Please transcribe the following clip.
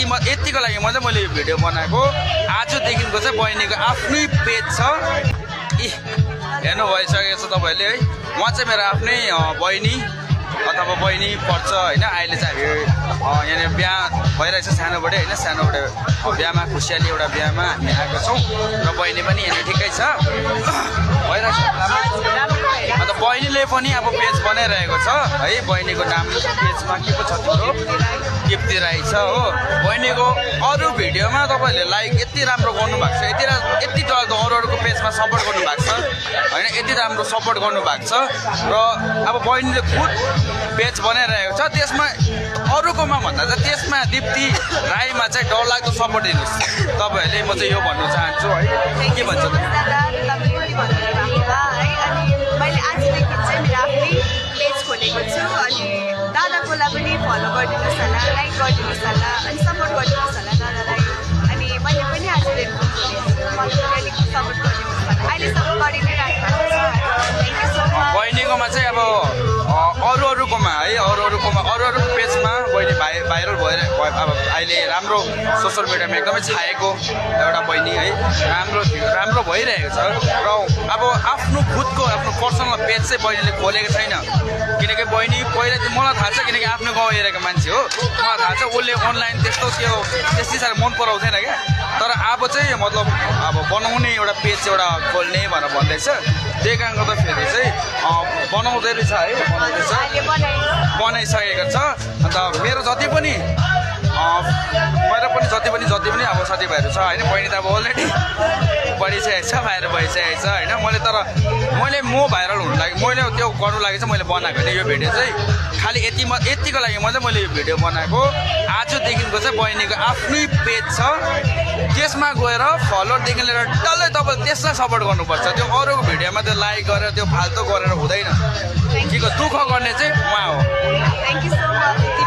यतिको लागि मात्रै मैले यो भिडियो बनाएको। आजदेखिको चाहिँ बहिनीको आफ्नै पेज छ। हेर्नु भइसकेको छ तपाईँहरूले है। उहाँ चाहिँ मेरो आफ्नै बहिनी अथवा बहिनी पर्छ होइन। अहिले चाहिँ हामी यहाँनिर बिहा भइरहेछ सानोबडे होइन। सानोबडे बिहामा खुसियाली एउटा बिहामा हामी आएको छौँ र बहिनी पनि यहाँनिर ठिकै छ भइरहेछ। अन्त बहिनीले पनि अब पेज बनाइरहेको छ है। बहिनीको नाम पेजमा के पो छ तिम्रो दिप्ती राई छ हो। बहिनीको अरू भिडियोमा तपाईँहरूले लाइक यति राम्रो गर्नुभएको छ, यति डरको अरूको पेजमा सपोर्ट गर्नुभएको छ होइन। यति राम्रो सपोर्ट गर्नुभएको छ र अब बहिनीले खुद पेज बनाइरहेको छ। त्यसमा अरूकोमा भन्दा चाहिँ त्यसमा दिप्ती राईमा चाहिँ डरलाग्दो सपोर्ट दिनुहोस् तपाईँहरूले। म चाहिँ यो भन्न चाहन्छु है। के भन्छ मैले आजदेखि चाहिँ मेरो आफ्नै पेज खोलेको छु। अनि दादाकोलाई पनि फलो गरिदिनुहोस् होला, लाइक गरिदिनुहोस् होला, अनि सपोर्ट गरिदिनुहोस् होला दादालाई। अनि मैले पनि आजदेखि खोलेको छु, मलाई पनि अलिक सपोर्ट गरिदिनुहोस् होला। अहिलेसम्म गरि नै राख्नु छ। Thank you so much. बहिनीकोमा चाहिँ अब अरूकोमा है अरू पेजमा बहिनी भाइरल भएर अब अहिले राम्रो सोसियल मिडियामा एकदमै छाएको एउटा बहिनी है। राम्रो भइरहेको छ र अब आफ्नो खुदको आफ्नो पर्सनल पेज चाहिँ बहिनीले खोलेको छैन। किनकि बहिनी पहिला चाहिँ मलाई थाहा छ, किनकि आफ्नो गाउँ एरियाको मान्छे हो। मलाई थाहा छ उसले अनलाइन त्यति साह्रो मन पराउँदैन क्या। तर अब चाहिँ मतलब अब बनाउने एउटा पेज एउटा खोल्ने भनेर भन्दैछ। त्यही कारणले गर्दाखेरि चाहिँ बनाउँदै रहेछ है। बनाइसकेको छ। अन्त मेरो जति पनि अब साथीभाइहरू छ होइन। बहिनी त अब अलरेडी बढिसकेको छ, भाइरल भइसकेको छ होइन। मैले भाइरल हुनु लागि मैले त्यो गर्नु लागि चाहिँ मैले बनाएको थिएँ यो भिडियो चाहिँ। खालि यतिको लागि मात्रै मैले यो भिडियो बनाएको। आजदेखिको चाहिँ बहिनीको आफ्नै पेज छ। त्यसमा गएर फलोअरदेखि लिएर डल्लै तपाईँ त्यसलाई सपोर्ट गर्नुपर्छ। त्यो अरूको भिडियोमा त्यो लाइक गरेर त्यो फाल्तु गरेर हुँदैन। दुःख गर्ने चाहिँ उहाँ हो। Thank you so much.